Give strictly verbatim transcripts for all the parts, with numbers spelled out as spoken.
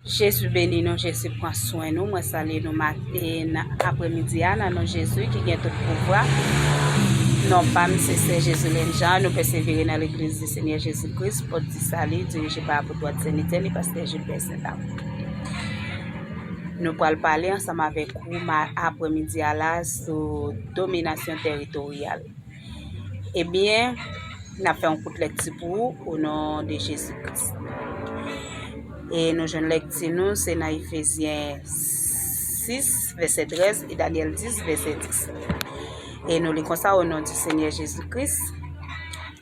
Jezi beni nou, Jezi pran swen nou. Mwen salye nou maten, aprèmidi a, nan non Jezi ki gen tout pouvwa. Non pa m se Sè Jezi Lenn Jan, nou pèsevere nan Legliz di Senyè Jezi Kris, Pòt di Sali, dirije pa Apot Watson Etienne e Pastè Gilbert Saint Amour. Nou pral pale ansanm avèk ou ma-, aprèmidi a la sou dominasyon tèritoryal. Ebyen, n ap fè yon kout lèkti pou ou, o non de Jezi Kris. E nou jwenn lèkti nou, se nan Efezyen sis, vèsè trèz, e Danyèl dis, vèsè dis. E nou li konsa, o non di Senyè Jezi Kris.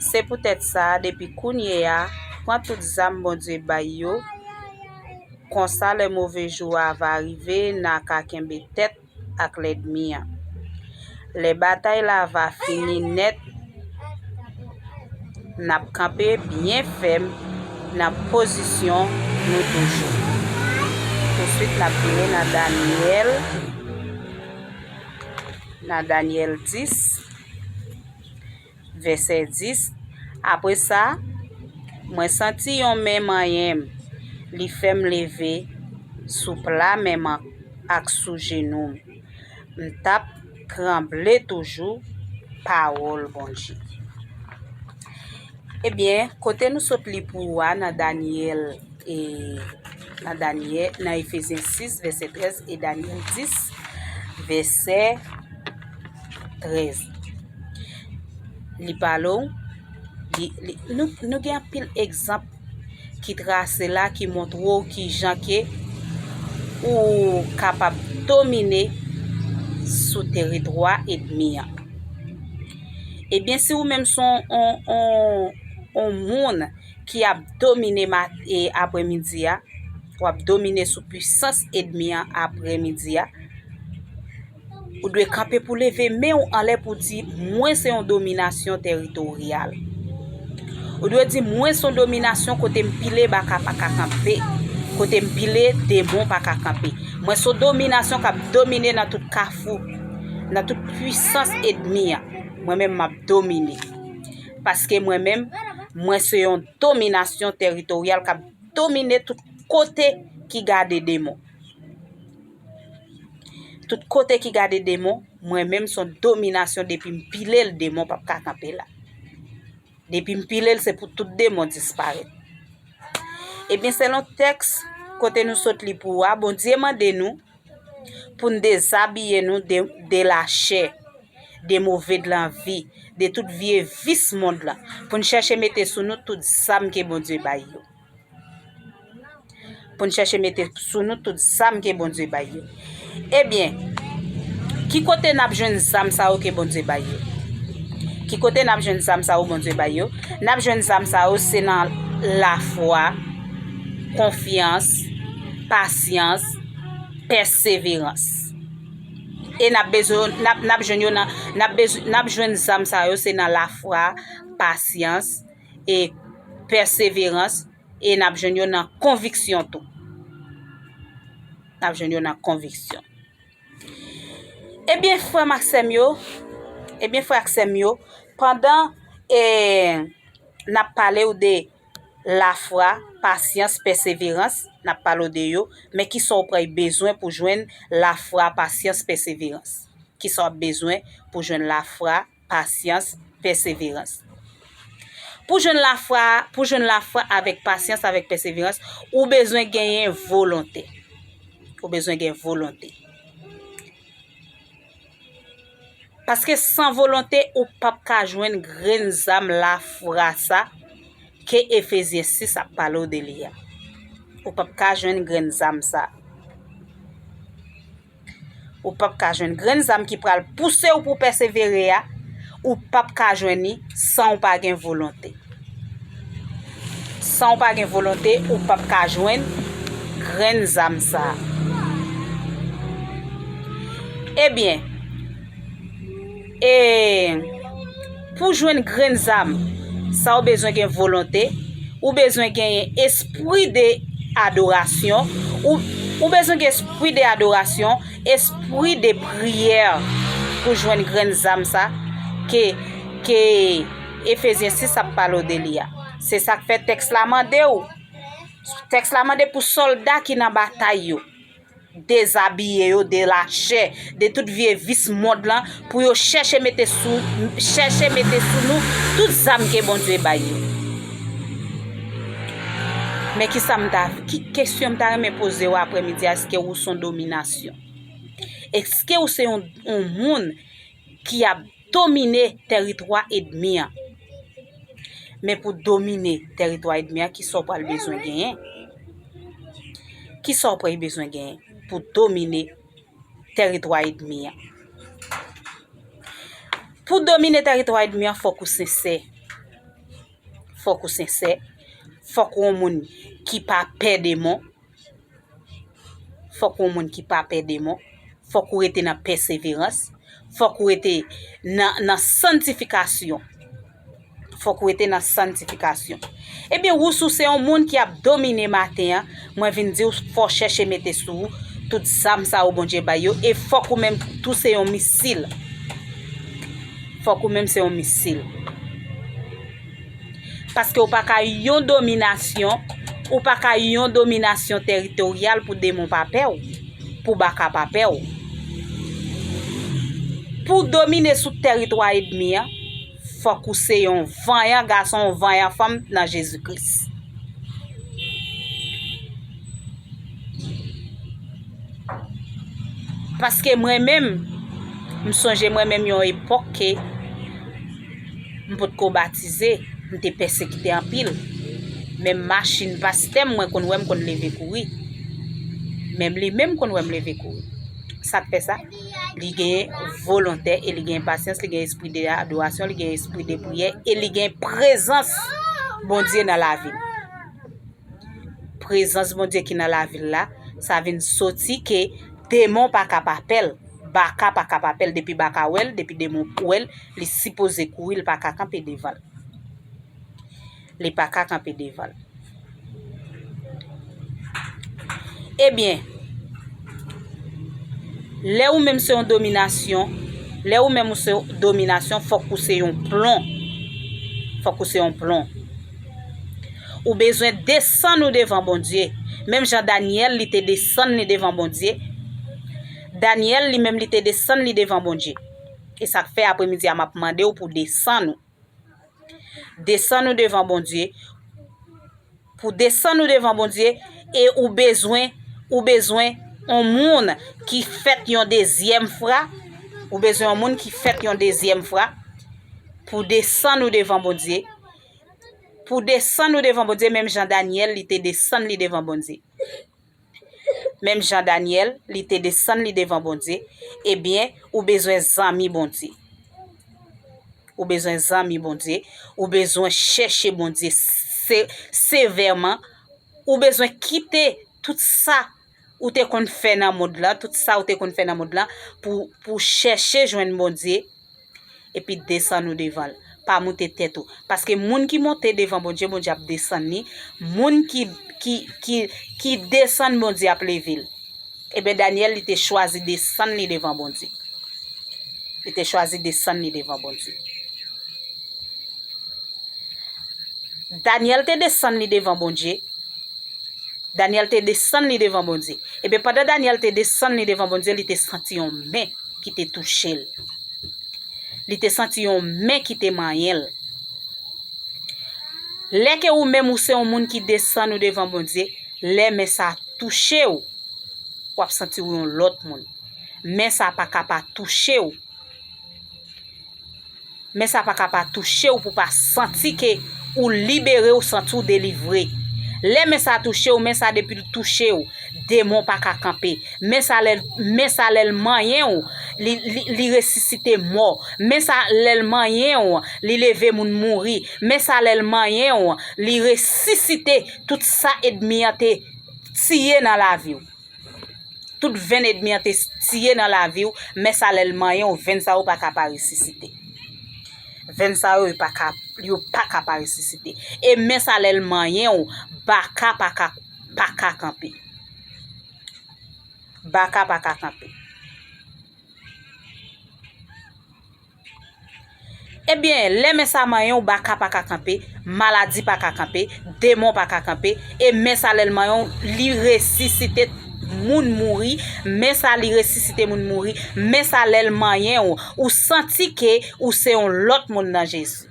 Se poutèt sa, depi kounye a, pran tout zam Bondye bay yo, konsa lè move jou a va rive, n a ka kenbe tèt ak lènmi an. Lè batay la va fini nèt, n ap kanpe byen fèm nan pozisyon nou toujou. Touswit, n ap vire nan Danyèl, nan Danyèl dis, vèsè dis. Apre sa, mwen santi yon men manyen m, li fè m leve sou pla men m ak sou jenou m. M t ap tranble toujou, pawòl Bondye. Ebyen, kote nou sot li pou ou a nan Danyèl, e, nan Danyèl, nan Efezyen sis, vèsè trèz, e Danyèl dis, vèsè trèz. Li pale w, li, li, nou, nou gen anpil egzanp ki trase la, ki montre w kijan ke ou kapab domine sou teritwa ènmi an. Ebyen, si ou menm se yon, yon, yon, yon moun ki ap domine ma-, e, aprèmidi a, w ap domine sou pwisans ènmi an aprèmidi a, ou dwe kanpe pou leve men w anlè pou di, mwen se yon dominasyon tèritoryal. Ou dwe di, mwen se yon dominasyon kote m pile baka pa ka kanpe, kote m pile demon pa ka kanpe. Mwen se yon dominasyon k ap domine nan tout kafou, nan tout pwisans ènmi an. Mwen menm m ap domine. Paske mwen menm, mwen se yon dominasyon tèritoryal k ap domine tout kote ki gade demon. Tout kote ki gade demon, mwen menm se yon dominasyon, depi m pile l, demon p ap ka kanpe la. Depi m pile l, se pou tout demon disparèt. Ebyen, selon tèks kote nou sot li pou ou a, Bondye mande nou pou n dezabiye nou de, de lachè, de move lanvi, de tout vye vis mond lan, pou n chèche mete sou nou tout zam ke Bondye bay yo. Pou n chèche mete sou nou tout zam ke Bondye bay yo. Ebyen, ki kote n ap jwenn zam sa yo ke Bondye bay yo? Ki kote n ap jwenn zam sa yo Bondye bay yo? N ap jwenn zam sa yo se nan lafwa, konfyans, pasyans, pèseverans. E n ap bezwen, n ap, n ap jwenn yo nan, n ap bezwen, n ap jwenn zam sa yo se nan lafwa, pasyans, e pèseverans, e n ap jwenn yo nan konviksyon tou. N ap jwenn yo nan konviksyon. Ebyen, frè m ak sè m yo, ebyen, frè ak sè m yo, pandan, e, n ap pale w de lafwa, pasyans, pèseverans, n ap pale w de yo, men kisa w pral bezwen pou jwenn lafwa, pasyans, pèseverans? Kisa w ap bezwen pou jwenn lafwa, pasyans, pèseverans? Pou jwenn lafwa, pou jwenn lafwa avèk pasyans, avèk pèseverans, ou bezwen genyen volonte. Ou bezwen gen volonte. Paske san volonte, ou p ap ka jwenn grenn zam lafwa sa ke Efezyen sis ap pale w de li a. Ou p ap ka jwenn grenn zam sa. Ou p ap ka jwenn grenn zam ki pral pouse w pou w pèsevere a, ou p ap ka jwenn li san w pa gen volonte. San w pa gen volonte, ou p ap ka jwenn grenn zam sa a. Ebyen, e pou jwenn grenn zam sa, ou bezwen gen volonte, ou bezwen genyen espri de adorasyon, ou, ou bezwen gen espri de adorasyon, espri de priyè pou jwenn grenn zam sa ke, ke Efezyen sis ap pale w de li a. Se sa k fè tèks la mande w Tèks la mande pou sòlda ki nan batay yo dezabiye yo de lachè, de tout vye vis mond lan, pou yo chèche mete sou, chèche mete sou nou tout zam ke Bondye bay yo. Men ki sa m ta, ki kesyon m ta renmen poze w aprèmidi a, èske ou se yon dominasyon? Èske ou se yon, yon moun ki ap domine tèritwa ènmi an? Men pou domine tèritwa ènmi an, ki sa w pral bezwen genyen? Ki sa w pral bezwen genyen pou domine tèritwa ènmi an? Pou domine tèritwa ènmi an, fòk ou sensè. Fòk ou sensè. Fòk ou yon moun ki pa pè demon. Fòk ou yon moun ki pa pè demon. Fòk ou rete nan pèseverans. Fòk ou rete nan, nan santifikasyon. Fòk ou rete nan santifikasyon. Ebyen, ou si w se yon moun ki ap domine maten an, mwen vin di w, fò w chèche mete sou ou tout zam sa yo Bondye bay yo, e fòk ou menm tou se yon misil. Fòk ou menm se yon misil. Paske ou pa ka yon dominasyon, ou pa ka yon dominasyon tèritoryal pou demon pa pè w, pou baka pa pè w. Pou w domine sou tèritwa ènmi an, fòk ou se yon vanyan gason, yon vanyan fanm nan Jezi Kris. Paske mwen menm, m sonje mwen menm yon epòk ke m potko batize, m te pèsekite anpil. Menm machin pastè m, mwen konn wè m konn leve kouri. Menm li menm konn wè m leve kouri. Sa k fè sa? Li gen volontè e li gen pasyans, li gen espri de adorasyon, li gen espri de priyè e li gen prezans Bondye nan lavi l. Prezans Bondye ki nan lavi l la, sa vin soti ke demon pa ka pa pè l, baka pa ka pa pè l, depi baka wè l, depi demon wè l, li sipoze kouri, li pa ka kanpe devan l. Li pa ka kanpe devan l. Ebyen, lè ou menm se yon dominasyon, lè ou menm ou se yon dominasyon, fòk ou se yon plon. Fòk ou se yon plon. Ou bezwen desann ou devan Bondye. Menm jan Danyèl, li te desann li devan Bondye. Danyèl, li menm, li te desann li devan Bondye. E sa k fè aprèmidi a, m ap mande w pou w desann ou. Desann ou devan Bondye. Pou desann ou devan Bondye, e ou bezwen, ou bezwen yon moun ki fèt yon dezyèm fwa. Ou bezwen yon moun ki fèt yon dezyèm fwa pou desann ou devan Bondye. Pou desann ou devan Bondye, menm jan Danyèl, li te desann li devan Bondye. Menm jan Danyèl, li te desann li devan Bondye, ebyen, ou bezwen zanmi Bondye. Ou bezwen zanmi Bondye. Ou bezwen chèche Bondye se-, sevèman. Ou bezwen kite tout sa ou te konn fè nan mond lan, tout sa ou te konn fè nan mond lan, pou, pou chèche jwenn Bondye, epi desann ou devan l. Pa moute tèt ou. Paske moun ki monte devan Bondye, Bondye ap desann li. Moun ki, ki, ki, ki desann, Bondye ap leve l. Ebyen, Danyèl, li te chwazi desann li devan Bondye. Li te chwazi desann li devan Bondye. Danyèl te desann li devan Bondye. Danyèl te desann li devan Bondye. Ebyen, pandan Danyèl te desann li devan Bondye, li te santi yon men ki te touche l. Li te santi yon men ki te manyen l. Lè ke ou menm ou se yon moun ki desann ou devan Bondye, lè men sa touche w, w ap santi w yon lòt moun. Men sa pa ka pa touche w. Men sa pa ka pa touche w pou pa santi ke ou libere, ou santi w delivre. Lè men sa touche w, men sa depi l touche w, demon pa ka kanpe. Men sa lè, men sa lè l manyen w, li, li, li resisite mò. Men sa lè l manyen w, li leve moun mouri. Men sa lè l manyen w, li resisite tout sa ènmi an te tiye nan lavi w. Tout venn ènmi an te tiye nan lavi w, men sa lè l manyen w, venn sa yo pa ka pa resisite. Venn sa yo, yo pa ka, yo pa ka pa resisite. E men sa lè l manyen w, baka pa ka, pa ka kanpe. Baka pa ka kanpe. Ebyen, lè men sa manyen w, baka pa ka kanpe, maladi pa ka kanpe, demon pa ka kanpe, e men sa lè l manyen w, li resisite moun mouri, men sa li resisite moun mouri, men sa lè l manyen w, ou santi ke ou se yon lòt moun nan Jezi.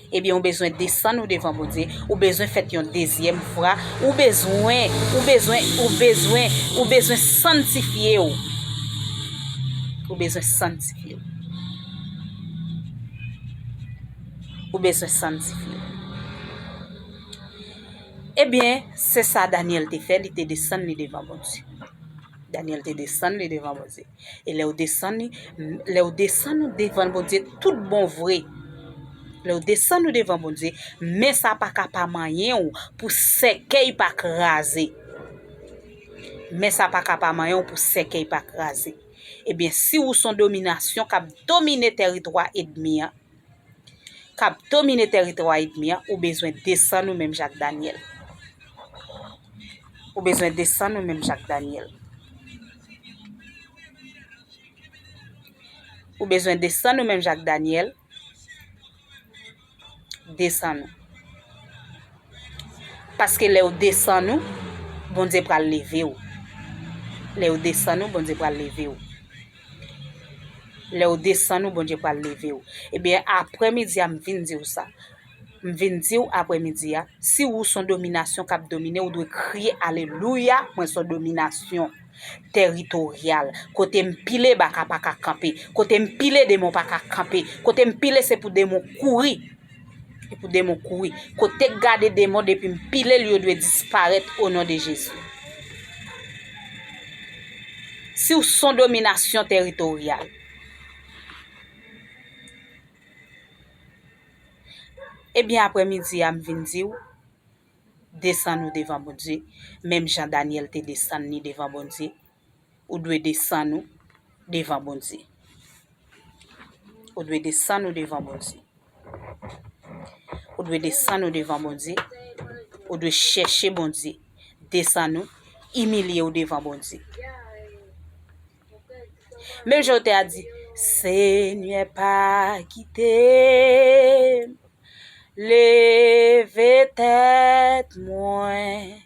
Ebyen, ou bezwen desann ou devan Bondye, ou bezwen fèt yon dezyèm fwa, ou bezwen, ou bezwen, ou bezwen, ou bezwen santifye w. Ou bezwen santifye w. Ou bezwen santifye w. Ebyen, se sa Danyèl te fè, li te desann li devan Bondye. Danyèl te desann li devan Bondye. E lè w desann li, lè w desann ou devan Bondye tout bon vre, lè w desann ou devan Bondye, men sa pa ka pa manyen w pou sèkèy pa kraze. Men sa pa ka pa manyen w pou sèkèy pa kraze. Ebyen, si ou son dominasyon k ap domine tèritwa ènmi an, k ap domine tèritwa ènmi an, ou bezwen desann ou menm jan ak Danyèl. Ou bezwen desann ou menm jan ak Danyèl. Ou bezwen desann ou menm jan ak Danyèl. Desann ou. Paske lè w desann ou, Bondye pral leve w. Lè w desann ou, Bondye pral leve w. Lè w desann ou, Bondye pral leve w. Ebyen, aprèmidi a, m vin di w sa. M vin di w aprèmidi a, si ou son dominasyon k ap domine, ou dwe kriye, "Alelouya, mwen son dominasyon tèritoryal. Kote m pile, baka pa ka kanpe. Kote m pile, demon pa ka kanpe. Kote m pile, se pou demon kouri." E pou demon kouri. Kote k gade demon, depi m pile l, yo dwe disparèt o non de Jezi. Si w son dominasyon tèritoryal. Ebyen, aprèmidi a, m vin di w, desann ou devan Bondye, menm jan Danyèl te desann li devan Bondye. Ou dwe desann ou devan Bondye. Ou dwe desann ou devan Bondye. Ou dwe desann ou devan Bondye. Ou dwe chèche Bondye. Desann ou, imilye w devan Bondye. Menm jan w te a di, "Senyè, pa kite m leve tèt mwen."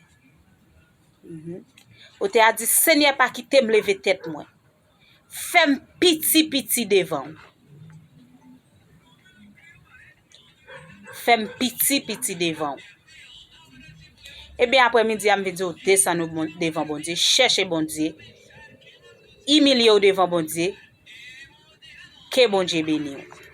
Mhm. Ou te a di, "Senyè, pa kite m leve tèt mwen. Fè m piti piti devan w. Fè m piti piti devan w." Ebyen, aprèmidi a, m vin di w, desann ou bon, devan Bondye, chèche Bondye, imilye w devan Bondye, ke Bondye beni w.